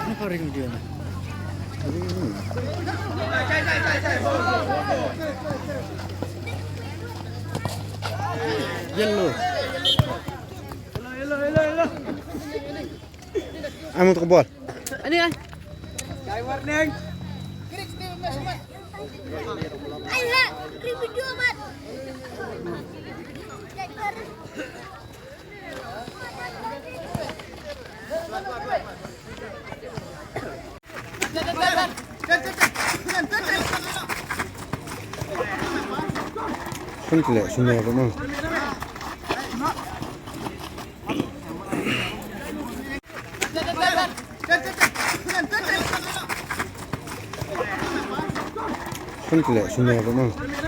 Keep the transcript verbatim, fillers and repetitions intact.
Kenapa ring dia ni? Yellow. Amun tak bol. Ani ah. Sky warning. Ai ha, ring video mat. Kan kele semua apa mah. Kan kele semua apa mah.